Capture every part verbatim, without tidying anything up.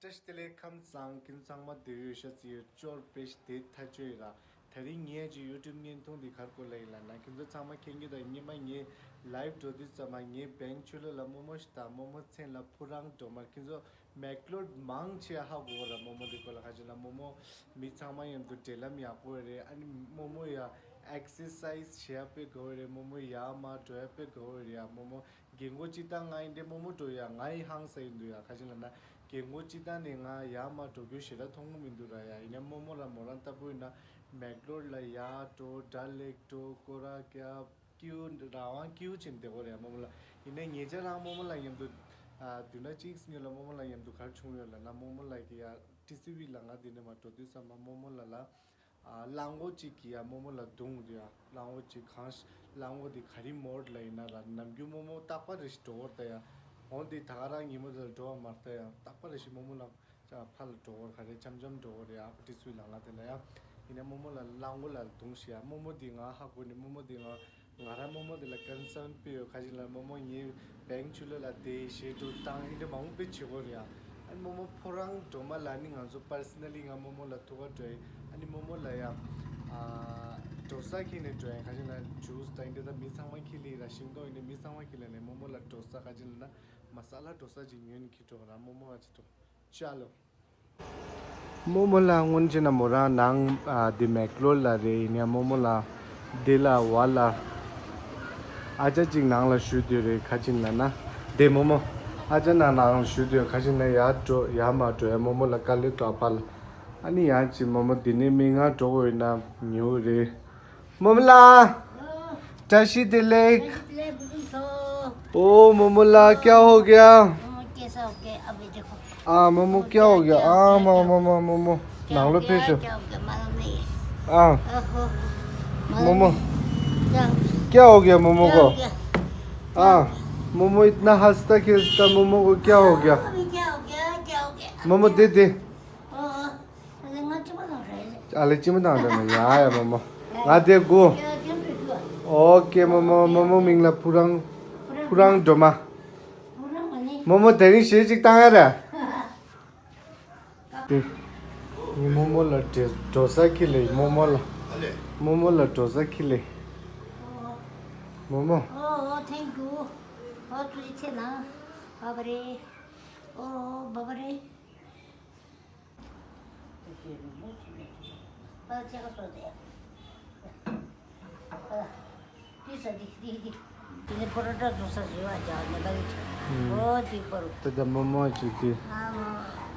བཀྲ་ཤིས་བདེ་ལེགས། ཁམས་བཟང་། ཁྱེད་ཚང་མ་བདེ་པོ་ཡོད་ཤག་ཟེར་ཡོད། ཅོར་པེ་ཤི་དེ་ཐག་ཆོད་ཡིན་ལ། དེ་རིང་ངས་ཀྱི་ཡུ་ཊུབ་བརྙན་ཐུང་འདི་ག་རེ་སྐོར་ལ་ཡིན་ལབ་ན། ཁྱེད་ཚོ་ཚང་མ་མཁྱེན་གྱི་རེད། སྔོན་མ་ངས་ལའིབ་འགྲོ་དུས་ཙམ་པ་ངས་བེང་ཆུ་ལ་ལ་རྨོ་མོ་ཞིག་དང་རྨོ་མོ་མཚན་ལ་ཕོ་བྲང་སྒྲོལ་མ། ཁྱེད་ཚོ་མེག་ལོར་མང་ཆེ་ཧ་གོ་གི་རེད། རྨོ་མོ་འདི་སྐོར་ལ། ག་ཅི་ལབ་ན་རྨོ་མོ་མི་ཚང་མ་མཉམ་དུ་འབྲེལ་ལམ་ཡག་པོ་རེད། ཨ་ནི་རྨོ་མོ་ཡ་ཨེག་སར་སའིཛ་བྱེད་ཡ་དཔེ་དགའ་བོ་རེད། རྨོ་མོ་ཡར་མར་འགྲོ་ཡ་དཔེ་དགའ་བོ་རེད་ཡ། རྨོ་མོ་རྒན་གོག་གཅིག་དང་ང་ཡིན་དེ་རྨོ་མོ་འགྲོ་ཡ་ང་ཡི་ཧང་སང་ཡིན་འདུག་ཡ། ག་ཅི་ལབ་ན་རྒན་གོག་གཅིག་དང་ནས་ང་ཡར་མར་འགྲོ་རྒྱུ་ཞེ་དྲག་མཐོང་གི་མི་འདུག་ར་ཡ། ཡིན་ན་རྨོ་མོ་ལ་མོ་རང་ལྟ་བུ་ཡིན་ན་མེག་ལོར་ལ་ཡར་འགྲོ། ཌལ་ལེག་འགྲོ། ཀོ་ར་ཀྱ་ཀིའུ་རང་དབང་ཀིའུ་ཅན་བདེ་བོ་རེད་རྨོ་མོ་ལ། ཡིན་ན་ཉེ་ཆར་རང་རྨོ་མོ་ལ་མཉམ་དུ་ཨ་དུས་ན་གཅིག་སྔོན་ལ་རྨོ་མོ་ལ་མཉམ་དུ་ག་རེ་བྱུང་ཡོད་ལབ་ན། རྨོ་མོ་ལ་གི་ཡ་ཊི་སི་ཝི་ལ་ང་དེ་ནས་མར་འགྲོ་དུས་ཙམ་པ་རྨོ་མོ་ལ་ལ་ཨ་གླང་བོ་གཅིག་གིས་ཡ་རྨོ་མོ་ལ་བརྡུངས་འདུག་ཡ། གླང་བོ་གཅིག་གང་ཞིག་གླང་བོ་དེ་ག་རེ་མོཌ་ལ་ཡིན་ན་ར། ནམ་རྒྱུན་རྨོ་མོ་རྟག་པ་རེ་ཞིག་འགྲོ་བར་ལྟ་ཡ། འོང་དེ་ད་ག་རང་ཉིན་མོ་དེ་ལ་འགྲོ་བ་མ་རེད་ད་ཡ། རྟག་པ་རེ་ཞིག་རྨོ་མོ་ལ་ཅ་ཕར་ལ་འགྲོ་བར་ག་རེ་འཆམ་འཆམ་འགྲོ་བར་རེད། ཨ་ཁུ་ཊི་སུའི་ལ་ང་དེ་ལ་ཡ། ཡིན་ན་རྨོ་མོ་ལ་གླང་བོ་ལ་བརྡུངས་ཤག་ཡ། རྨོ་མོ་དེ་ང་ཧ་གོ་ནས་རྨོ་མོ་དེ་ང་ང་རང་རྨོ་མོ་དེ་ལ་ཀོན་སརན་དཔེ་ཡོད། ག་ཅི་ལབ་ན་རྨོ་མོ་ངའི་བེང་ཆུ་ལ་ལ་དེ་ཞེ་དྲུག་བཏང་ཨིན་དྲ་མང་པོ་དཔེ་བྱེད་དགོས་རེད་ཡ། ཨ་ནི་རྨོ་མོ་ཕོ་བྲང་སྒྲོལ་མ་ལ་ནི་ང་ཚོ་པར་སོ་ན་ལི་ང་རྨོ་མོ་ལ་ཐུག་ག་འགྲོ་ཡི། ཨ་ནི་རྨོ་མོ་ལ་ཡ་ཨ་འགྲོ་ས་ཁྱེར་ནས་འགྲོ་ཡ། ག་ཅི་ལབ་ན་ཇུས་དང་ཨིན་དྲ་ད་མི་ཚང་མ་ཁྱེར་ལེ་ར། ཤིང་ཏོག་ཨིན་དྲ་མི་ཚང་མ་ཁྱེར་ལེ་ནས་རྨོ་མོ་ལ་འགྲོ་ས་ག་ཅི་ལབ་ན་མ་ས་ལ་འགྲོ་ས་ཅིག་ཉོས་ནས་ཁྱེར་འགྲོ་ག་ར། རྨོ་མོ་ཨ་ཅི་འགྲོ། ཅ་ལོ། རྨོ་མོ་ལ་སྔོན་ཆད་ན་མོ་རང་ནང་ཨ་འདི་མེག་ལོར་ལ་རེད། ཡིན་ཡང་རྨོ་མོ་ལ་འདི་ལ་བ་ལ་ཨ་ཅག་ཅིག་ནང་ལ་བཞུགས་སྡོད་རེད། ག་ཅི་ལབ་ན་འདི་རྨོ་མོ་ཨ་ཅག་ནང་ནང་ལ་བཞུགས་སྡོད། ག་ཅི་ལབ་ན་ཡར་འགྲོ་ཡར་མར་འགྲོ་ཡ་རྨོ་མོ་ལ་དཀའ་ལས་ཐོག་ཕར་ལ། ཨ་ནི་ཡང་ཅིག་རྨོ་མོ་འདི་ནས་མི་ང་འགྲོ་དགོས་ཡོད་ན་ཉོ་རེད། मोमला, हाँ। जय श्री दिलीप। जय श्री दिलीप, बुजुर्ग सो। ओ मोमला, क्या हो गया? मोमो कैसा हो गया? अभी देखो। हाँ, मोमो, क्या हो गया? हाँ, मोमो, मोमो, मोमो। क्या हो गया? नाम लो फिर से। क्या हो गया? मालूम नहीं। हाँ। ओहो। मालूम मोमो। नहीं। क्या हो गया? क्या हो गया मोमो क्या को? हो गया? हाँ। मोमो इतना हंसता खेलता, मोमो को क्या हो गया? अभी क्या हो गया? क्या हो गया? मोमो दे दे। ཨ་ལེ་ཅི་མ་དང་འདྲ་ན་ཡ་ཡ་མོ་མོ། ང་དེ་དགོས། ཨོ་ཀེ་མོ་མོ། མོ་མོ་མིང་ལ་ཕུ་རང་། ཕུ་རང་སྒྲོལ་མ། མོ་མོ་དེ་རིང་གཞས་གཅིག་བཏང་ཡ་ར། དེ། ངའི་མོ་མོ་ལ་འགྲོ་ས་ཁྱེར་ལེ། མོ་མོ་ལ། མོ་མོ་ལ་འགྲོ་ས་ཁྱེར་ལེ། མོ་མོ། ཨོ་ཨོ་ཐེང་ཀྱུ། ཨོ་ཐུགས་རྗེ་ཆེ་གནང་། བ་བ་རེ། ཨོ་བ་བ་རེ། དེ་ནི་པོ་རོ་ཊ་བཟོ་ས་བཟོས་པ་ཅག་ནི་ག་ལེ་ཆ། ཨོ་དེ་པོ་རོ། དེ་ད་མོ་མོ་ཅིག་དེ།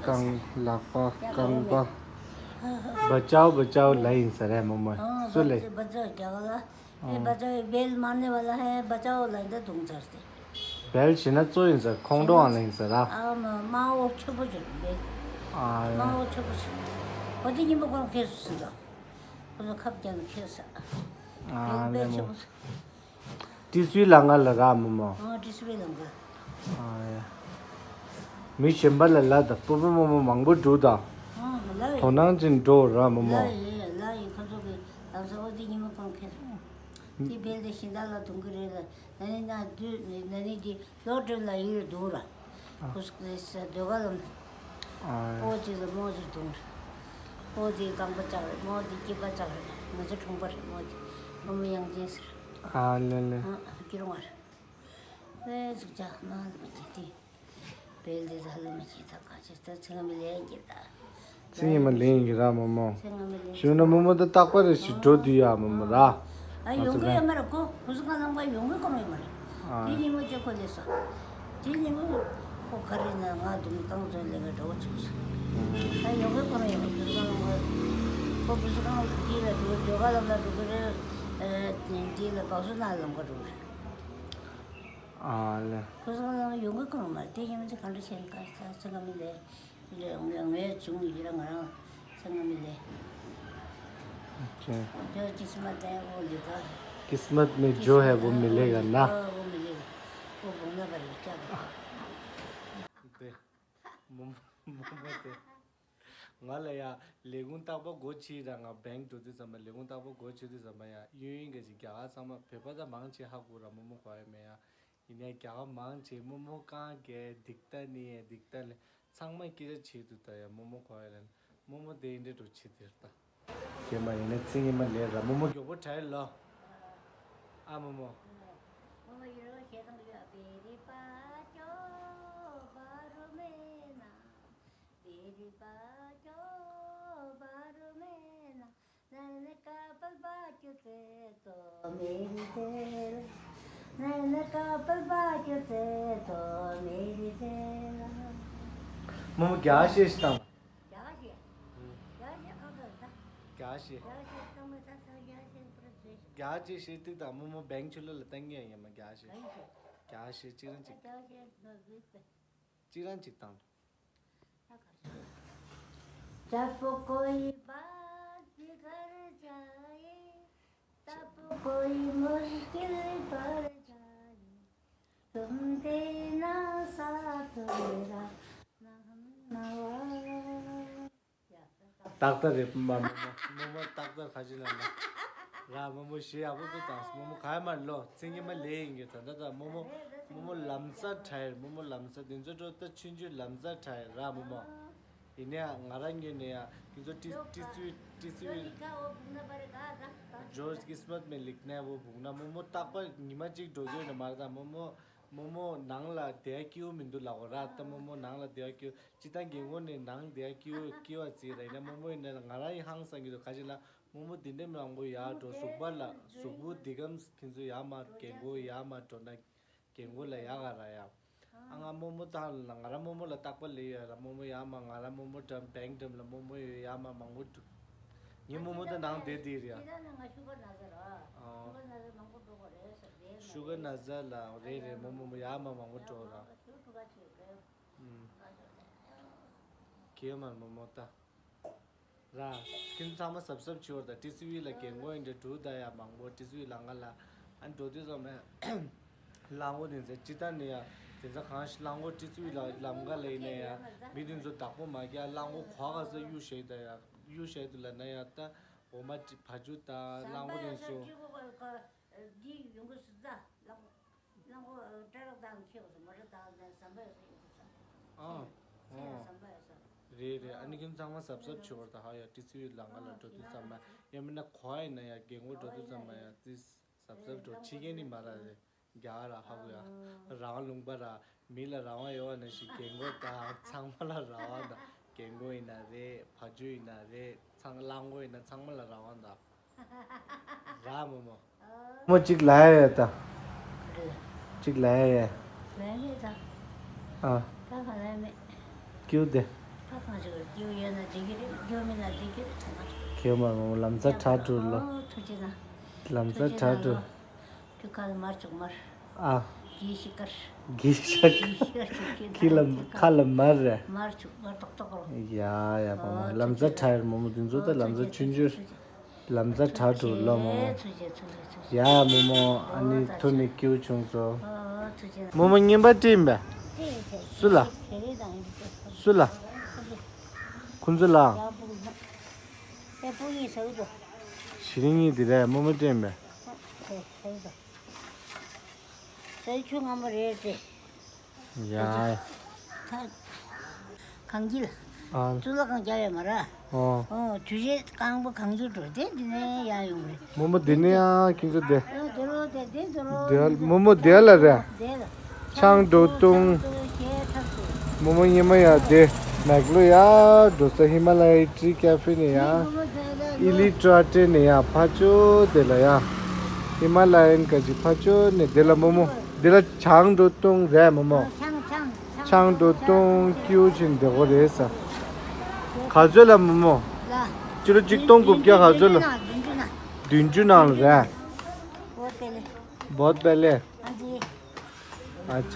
རྐང་ལག་པ་རྐང་པ། बचाओ बचाओ ལ་ཡིན་ས་རེད་མོ་མོ། སུ་ལེ། बचाओ क्या वाला? ए बचाओ, बेल मारने वाला है, बचाओ ལ་ཡིན་ད་དུང་ཚར་ཏེ། བེལ་ཞེ་ན་གཙོ་ཡིན་ཟེར། ཁོང་ཁྲོ་ཨང་ལ་ཡིན་ཟེར་ར། ཨ་མ་མ་འོ་ཆོ་པོ་ཆོ་བེལ། ཨ་མ་འོ་ཆོ་པོ་ཆོ། འོ་དེ་ཉིན་མོ་ཁོང་ཁེ་སུ་སུ་ད། ཁོ་ཚོ་ཁབ་རྒྱག་ན་ཁེ་ས། ཨ་བེལ་ལེ་བེལ་ཆོ་མོ། པོ་ཆོ། ཏི་སུའི་ལ་ང་ལ་ར་མོ་མོ། ཨ་ཏི་སུའི་ལ་ང་། ཨ་ཡ། མི་གཞན་པ་ལ་ལ་ད་སྤོ་བོ་མོ་མོ་མང་པོ་འགྲོ་ད། ཨ་ལ་ཡ། དོ་སྣང་ཅན་འགྲོ་ར་མོ་མོ། ལ་ཡ་ལ་ཡ་ཁོ་ཚོ་གི་ལ་ས་འོ་དེ་ཉིན་མོ་ཁོང་ཁེ་ས། དེ་བེལ་དེ་ཤིང་རྟ་ལ་དུང་གི་རེད་ལ། ན་ནི་ན་དུས་ན་ནི་དེ་ལོ་སྒྲོན་ལ་ཡུལ་རྡུང་ར། ཨ། ཁུ་སུ་ལེ་ས་ཟློས་གར་ལམ། ཨ། ཨོ་ཅི་ལ་མོ་ཅི་རྡུང་ར། ཨོ་དེ་རྐང་པ་བཅག་ར་མོ་དེ་སྐེད་པ་བཅག་ར་ང་ཚོ་གྲོང་པ་རེད་མོ་དེ་མོ་མོ་དབྱངས་ཅན་ཟེར། ཨ་ལེ་ལེ། ཨ་ཀི་རོང་བ་རེད། ཨེ་ཟུག་ཅག་མ་ལ་མ་ཅི་དེ། བེལ་དེ་ད་ལ་མ་ཅི་ད་ག་ཅི་ད་ཚེ་ང་མི་ལེན་གྱི་ད། ཚེ་ཉི་མ་ལེན་གྱི་ར་མོ་མོ། ཚེ་ང་མི་ལེན། ཞུ་ན་མོ་མོ་ད་རྟག་པ་རེ་ཞིག་འགྲོ་དུས་ཡ་མོ་མོ་ར། ཨ་ཡོང་གི་ཡོད་མ་རེད་ཁོ། ཁོ་ཚོ་གང་ལ་ཡོང་གི་ཁོ་མ་ཡོད་མ་རེད། ཨ། དེ་ཉིན་མོ་ཅེ་ཁོ་ལས་ས། དེ་ཉིན་མོ་ཁོ་ག་རེ་ན་ང་དུ་མི་རྐང་ཚོ་ལས་ཀ་འགྲོ་བ་ཆུག་ས། ཨ་ཡོང་གི་ཁོ་མ་ཡོད་མ་རེད། ཁོ་ཚོ་གང་ལ་ཁོ་ཁོ་ཚོ་གང་ལ་དེ་ལ་འགྲོ་འགྲོ་ག་ལམ་ལ་འགྲོ་གི་རེད། དེ་ལ་བག་སུ་ན་ལམ་ཀ་འགྲོ་གི་རེད། ཨ་ལེ། ཁོ་ཚོ་གང་ལ་ཡོང་གི་ཁོ་མ་རེད། དེ་ཉིན་མོ་ཅེ་གང་འདྲ་བྱས་ན་ག་ས་ས་ག་མི་ལས། ངས་བྱུང་ཡིན་ར་ང་རང་ཚེ་ང་མི་ལས། ཨོ་ཁེ། जो किस्मत है वो लिखा है। किस्मत में जो है वो मिलेगा ना। वो मिलेगा। वो भोगना पड़ेगा क्या करें। དེ། མོ་མོ་མོ་མོ་དེ། ང་ལ་ཡ་ལས་ཁུངས་རྟག་པར་སྒོ་ཕྱེ་ར། ང་བེང་འགྲོ་དུས་ཙམ་པ་ལས་ཁུངས་རྟག་པར་སྒོ་ཕྱེ་དུས་ཙམ་པ་ཡ་གཡུ་ཡིན་ག་ཅིག་རྒྱ་གར་ཚང་མ་བོད་པ་ད་མང་ཆེ་ཧ་གོ་ར་མོ་མོ་གོ་ཡ་མེད་ཡ། ཡིན་ནའི་རྒྱ་གར་མང་ཆེ་རྨོ་མོ་གང་གས་འདི་ལྟ་ནི་འདི་ལྟ་ལེ། ཚང་མ་སྐད་ཆ་བྱེད་དུས་ད་ཡ་རྨོ་མོ་ཁོ་ཡ་ལན་རྨོ་མོ་དེ་ཡིན་འདྲེ་འགྲོ་བྱེད་དེར་ད། སྐྱེས་མ་ཡིན་ན་ཚིག་ཉི་མ་ལས་ར་རྨོ་མོ་མགྱོགས་པོ་དྲ་ཡི་ལོ། ཨ་རྨོ་མོ། རྨོ་མོ་ཡིན་རོགས་བྱེད་དང་ཡོད་པེ་རི་པ་ཅོ་བ་རུ་མེ་ན། པེ་རི་པ་ཅོ་བ་རུ་མེ་ན། རྨོ་མོ་རྒྱགས་ཤེས་ཤིག་བཏང་། རྒྱགས་ཤེས། རྒྱགས་ཤེས་ཨ་ཁ་ད། རྒྱགས་ཤེས། རྒྱགས་ཤེས་བཏང་མ་ཚ་ཚ་རྒྱགས་ཤེས་པར་བཟོས་ཤིག་རྒྱགས་ཤེས་ཤེས་ཏིག་དང་རྨོ་མོ་བེང་ཆུ་ལོ་ལ་བཏང་ངེས་ཡིན་མ་རྒྱགས་ཤེས། རྒྱགས་ཤེས། རྒྱགས་ཤེས་གཅིག་རང་གཅིག་རྒྱགས་ཤེས་ནོར་བུས་པས། གཅིག་རང་གཅིག་བཏང་། जब कोई बात बिगड़ जाए, तब कोई मुश्किल पड़ जाए, तुम देना साथ मेरा, ना हम नवा। ཏག་ཏག་རེད། མ་མ་མ་མོ་མོ་ཏག་ཏག་ཁ་ཅིག་ལ་ན། ར་རྨོ་མོ་ཞེ་ཡག་པོ་ཏུ་དང་རྨོ་མོ་ག་ཡ་མ་ལོ་ཚིག་ཉི་མ་ལས་ཡིན་གྱི་ད་ད་ད་རྨོ་མོ་རྨོ་མོ་ལམ་སང་དྲ་ཡེར་རྨོ་མོ་ལམ་སང་དེ་ཚོ་འགྲོ་ད་ཆུང་ཆུང་ལམ་སང་དྲ་ཡེར་ར་རྨོ་མོ། ཡིན་ནའི་ང་རང་ངོས་ནས་ཡ་དེ་ཚོ་ཏི་ཏི་སི་ཏི་སི་ཇོ་ཀིས་མད་མེ་ལིག་ནེ་བོ་བུག་ན་རྨོ་མོ་རྟག་པར་ཉི་མ་གཅིག་འགྲོ་རྒྱུ་ནི་མ་རེད་ད་རྨོ་མོ། རྨོ་མོ་ནང་ལ་བསྡད་སྐྱིད་པོ་མི་འདུག་ལབ་གོ་ར་ད་རྨོ་མོ་ནང་ལ་བསྡད་སྐྱིད་པོ་སྤྱི་བཏང་རྒན་གོག་ནི་ནང་བསྡད་སྐྱིད་པོ་སྐྱིད་པ་ཙིག་ར་ཡིན་ན་རྨོ་མོ་ཡིན་ན་ང་རང་ཡི་ཧང་སང་གི་འདུག་ག་ཅི་ལ་རྨོ་མོ་འདི་འདྲ་མང་པོ་ཡར་འགྲོ་གཟུགས་པོ་ལ་གཟུགས་པོ་འདི་གམ་ཁྱེད་ཚོ་ཡར་མར་རྒན་གོག་ཡར་མར་འགྲོ་ན་རྒན་གོག་ལ་ཡག་ག་ར་ཡ། ཨ་ང་རྨོ་མོ་ད་ལ་ང་རང་རྨོ་མོ་ལ་རྟག་པར་ལས་ཡོད་ར་རྨོ་མོ་ཡར་མར་ང་རང་རྨོ་མོ་འགྲམ་བེང་འགྲམ་ལ་རྨོ་མོ་ཡོད་ཡར་མར་མང་པོ་འགྲོ། ངའི་རྨོ་མོ་ད་ནང་བསྡད་དེ་རེད་ཡ། ཨ། ཤུ་གར་ན་ཟ་ལ་རེད་རེད་རྨོ་མོ་མོ་ཡར་མར་མང་པོ་འགྲོ་ར། ཁྱེད་མར་རྨོ་མོ་ད། ར། ཁྱེད་ཚང་མ་གཟབ་གཟབ་བྱེད་འོར་ད་ཏི་སི་ཝི་ལ་རྒན་གོག་ཡིན་འདྲ་འགྲོ་ད་ཡ་མང་པོ་ཏི་སི་ཝི་ལམ་ཁ་ལ་ཨ་འགྲོ་དུས་ཙམ་ལ་རླངས་འཁོར་དེ་ཚོ་ཅི་ལྟར་ནས་ཡ་དེ་ཚོ་གང་ཞིག་རླངས་འཁོར་ཏི་སི་ཝི་ལ་ལམ་ཁ་ལ་ཡིན་ན་ཡ་མི་དེ་ཚོ་བདག་པོ་མ་རྒྱག་རླངས་འཁོར་ག་ག་ས་གཡུག་བཞག་ད་ཡ་གཡུག་བཞག་དུས་ལ་ན་ཡ་ད་འོ་མ་བ་ཕྱུགས་དང་རླངས་འཁོར་དེ་ཚོ། འདི་ཡོང་གི་སུ་ཙ་ལག་ལག་པ་སྐྲ་རགས་དང་ཁྱེད་ཀྱི་མོ་ཊ་དང་ཟམ་པ་ཡོད་ས་ཡོད་ས། ཨ། ཨ། ཟམ་པ་ཡོད་ས། རེད་རེད། ཨ་ནི་ཁྱེད་ཚང་མ་གཟབ་གཟབ་བྱེད་དགོས་རེད་ད། ཧ་ཡ་ཏི་སི་ཝི་ལམ་ཁ་ལ་འགྲོ་དུས་ཙམ་པ་ཡང་མིན་ན་གོ་ཡིན་ན་ཡ་རྒན་གོག་འགྲོ་དུས་ཙམ་པ་ཡ་ཏི་གཟབ་གཟབ་འགྲོ་ཁྱི་རྒན་ནི་མ་ར་རེད། རྒྱ་ར་ཧ་གོ་ཡ་རང་ལུང་པ་ར། མི་ལ་རང་དབང་ཡོད་པ་ནང་བཞིན་རྒན་གོག་དང་ཚང་མ་ལ་རང་དབང་དང་རྒན་གོག་ཡིན་ན་རེད་ཕ་ཇོ་ཡིན་ན་རེད་ཚང་རླངས་འཁོར་ཡིན་ན་ཚང་མ་ལ་རང་དབང་དང་། ར་རྨོ་མོ། རྨོ་གཅིག་ལ་ཡ་ཡ་ད། གཅིག་ལ་ཡ་ཡ། ལ་ཡ་མེད་ད། ཨ། ད་ག་ལ་ཡ་མེད། སྐྱིད་པོ་དེ། ད་གང་ཞིག་སྐྱིད་པོ་ཡོད་ན་འགྲིག་གི་རེད་སྐྱིད་པོ་མེད་ན་འགྲིག་གི་རེད་ད་ང་ཚོ། ཁྱེད་མ་རྨོ་མོ་ལམ་སང་དྲག་འགྲོ་ལོ། ཨོ་ཐུགས་རྗེ་གནང་། ལམ་སང་དྲག་འགྲོ། ཁྱོད་ཁ་ལ་མར་བཅུག་མར། ཨ། གི་ཤི་ཀར། གི་ཤི་ཀར། གི་ཤི་ཀར་བཅུག་ཁྱེད་ཁྱི་ལ་ཁ་ལ་མར་རེད། མར་བཅུག་མར་ཏོག་ཏོག་རོ། ཡ་ཡ་བ་མོ་ཨོ་ལམ་སང་ཐུགས་རྗེ་དྲག་ཡོད་རྨོ་མོ་དེ་ཚོ་ད་ཨོ་ལམ་ཐུགས་སང་རྗེ་ཆུང་ཆུང་ཐུགས་རྗེ་ལམ་སང་དྲག་འགྲོ་ལོ་རྨོ་མོ། ཐུགས་རྗེ་ཐུགས་རྗེ་ཐུགས་རྗེ། ཡ་རྨོ་མོ་ཨ་ནི་ཨོ་ཐུགས་ནི་སྐྱིད་པོ་བྱུང་སོ། ཨོ་ཐུགས་རྗེ། རྨོ་མོ་རྔན་པ་སྤྲད་ཡིན་པས། སྤྲད་ཡིན་སྤྲད་ཡིན། སུ་ལ། ཞལ་རས་དང་ཡིན་སྤྲད་སོ། སུ་ལ། ཁོང་ཚོ་ལ། ཡ་སྤུ་གུ་ལ། ཨེ་སྤུ་གུ་ཡིན་ཟེར་གི་འདུག་གཞི་རིང་གཉིས་དེ་རེད་རྨོ་མོ་སྤྲད་ཡིན་པས། ཨ་ཟེར་ཟེར་གི་འདུག་ཟེར་ཆུ་སྔ་མོ་རེད་དེ། ཡ། ད་གངས་སྐྱིད་ལ། ཨ། གཙུག་ལག་ཁང་རྒྱབ་ཡོད་མ་རེད། ཨོ། ཨོ་དུས་ཆེན་རྐང་པ་གངས་སྐྱིད་འགྲོ་དེ་འདི་ནས་ཡར་ཡོང་རེད། རྨོ་མོ་འདི་ནས་ཡང་ཁྱེད་ཚོ་དེ། ཨོ་དེ་རོ་དེ་དེ་དེ་རོ། དེ་རྨོ་མོ་དེ་ལ་རེད། དེ་ལ། ཆང་འགྲོ་བཏུང་། རྨོ་མོ་སྔོན་མ་ཡ་དེ་མེག་ལོ་ཡ་འགྲོ་ས་ཧི་མ་ལ་ཡའི་ཊི་ཀེ་ཧྥེ་ནས་ཡ་ཨི་ལི་ཊྲ་ཊེ་ནས་ཡ་ཕ་ཅོ་དེ་ལ་ཡ་ཧི་མ་ལ་ཡན་ག་ཅི་ཕ་ཅོ་ནས་དེ་ལ་རྨོ་མོ་དེ་ལ་ཆང་འགྲོ་བཏུང་རེད་རྨོ་མོ། ཆང་ཆང་ཆང་འགྲོ་བཏུང་ཀིའུ་ཆིན་དེ་གོ་རེད་ས། ག་ཚོད་ལ་རྨོ་མོ། ལ། སྤྱི་ལོ་གཅིག་སྟོང་དགུ་བརྒྱ་ག་ཚོད་ལ། བདུན་ཅུ་ནང་བདུན་ཅུ་ནང་ལ་རེད། བོད་པེ་ལེ། བོད་པེ་ལེ། ཨ་ཙི། ཨ་ཅག་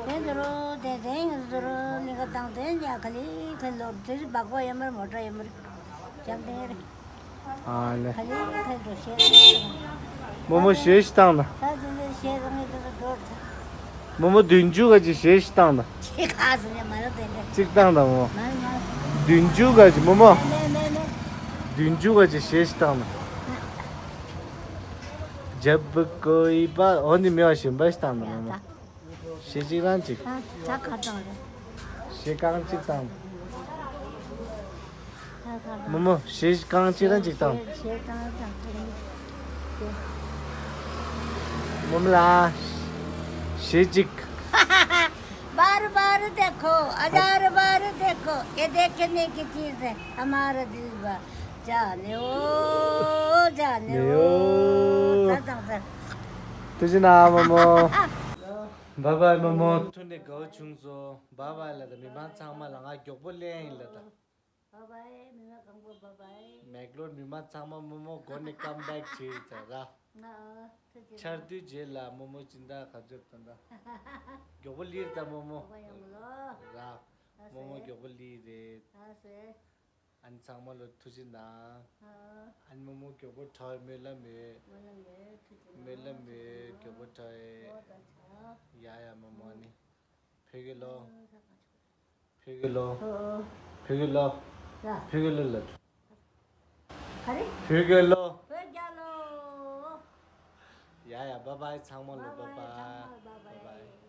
དེ་ཚོ་རོ་དེ་དེ་ཡིན་ཚོ་རོ་ལིང་ག་དང་དེ་ཡ་ག་ལི་ག་ལོ་དེ་ཚོ་སྦག་སྦག་ཡ་མར་མོ་ཊ་ཡ་མར་རྒྱབ་དེ་རེད། ཨ་ལེ། ག་ལི་ག་འགྲོ་ཤེས་རེད། རྨོ་མོ་གཞས་ཤིག་བཏང་ན། ད་དེ་ཚོ་ཤེས་རང་ཡིན་དེ་ཚོ་འགྲོ་ད། རྨོ་མོ་བདུན་ཅུ་ག་ཅིག་གཞས་ཤིག་བཏང་ན། ཅི་ག་ཟེར་ནས་མ་ར་དེ་འདྲ། གཅིག་བཏང་དང་རྨོ་མོ། མ་ར་མ་ར། བདུན་ཅུ་ག་ཅིག་རྨོ་མོ། མེ་མེ་མེ། བདུན་ཅུ་ག་ཅིག་གཞས་ཤིག་བཏང་ན། जब कोई बा- འོ་འདི་མེད་པ་གཞན་པ་ཞིག་བཏང་ན་རྨོ་མོ། ཡ་ད། གཞས་གཅིག་རང་གཅིག་ད་ད་ག་བཏང་རེད། གཞས་རྐང་གཅིག་བཏང་། རྨོ་མོ་གཞས་རྐང་གཅིག་རང་གཅིག་བཏང་། གཞས་རྐང་བཏང་། རྨོ་མོ་ལ་གཞས་གཅིག། बार बार देखो, हजार बार देखो, ये देखने की चीज है हमारा दिल बा। जाने ओ, जाने ओ। ད་ད་ད། ཐུགས་རྗེ་གནང་རྨོ་མོ། བཱའི་བཱའི་རྨོ་མོ། ཐུགས་ནས་དགའ་བོ་བྱུང་སོང་། བཱའི་བཱའི་ལ་ད། མི་མང་ཚང་མ་ལ་ང་མགྱོགས་པོ་སླེབས་ཡིན་ལ་ད། བཱའི་བཱའི། མི་མང་གང་པོ་བཱའི་བཱའི། མེག་ལོར་མི་མང་ཚང་མ་རྨོ་མོ་མགོ་ནས་ཀམ་བེག་བྱེད་ཡིན་ད་ར། ང་ཨ་ཐུགས་རྗེ་གནང་། ཆར་དུས་རྗེས་ལ་རྨོ་མོ་སྦྱིན་བདག་ག་ཚོད་དང་ད། མགྱོགས་པོ་སླེབས་ད་རྨོ་མོ། མགྱོགས་པོ་ཡོང་ལོ། ར། ཨ་རྨོ་མོ་སེ། མགྱོགས་པོ་སླེབས་རེད། ཨ་སེ། ཨ་ནི་ཚང་མ་ལ་ཐུགས་རྗེ་གནང་། ཨ། ཨ་ནི་རྨོ་མོ་མགྱོགས་པོ་དྲག་སྨོན་ལམ་ཡོད། སྨོན་ལམ་ཡོད། ཐུགས་རྗེ་གནང་། སྨོན་ལམ་ཡོད། མགྱོགས་པོ་དྲག་ཡོད། ཨོ་ད་ཆ། ཡ་ཡ་རྨོ་མོ། ཨ་ནི་ཕེབས་ཀྱི་ལོ། ཨ་ད་ག་ཆ། ཕེབས་ཀྱི་ལོ། ཨོ་ཨོ། ཕེབས་ཀྱི་ལོ། ཡ། ཕེབས་ཀྱི་ལོ་ལ། ག་རེ། ཕེབས་ཀྱི་ལོ། བོད་རྒྱལ་ལོ། ཡ་ཡ་བཱའི་བཱའི་ཚང་མ་ལ། བཱའི་བཱའི། བཱའི་བཱའི། ཚང་མ་ལ་བཱའི་བཱའི། བཱའི་བཱའི།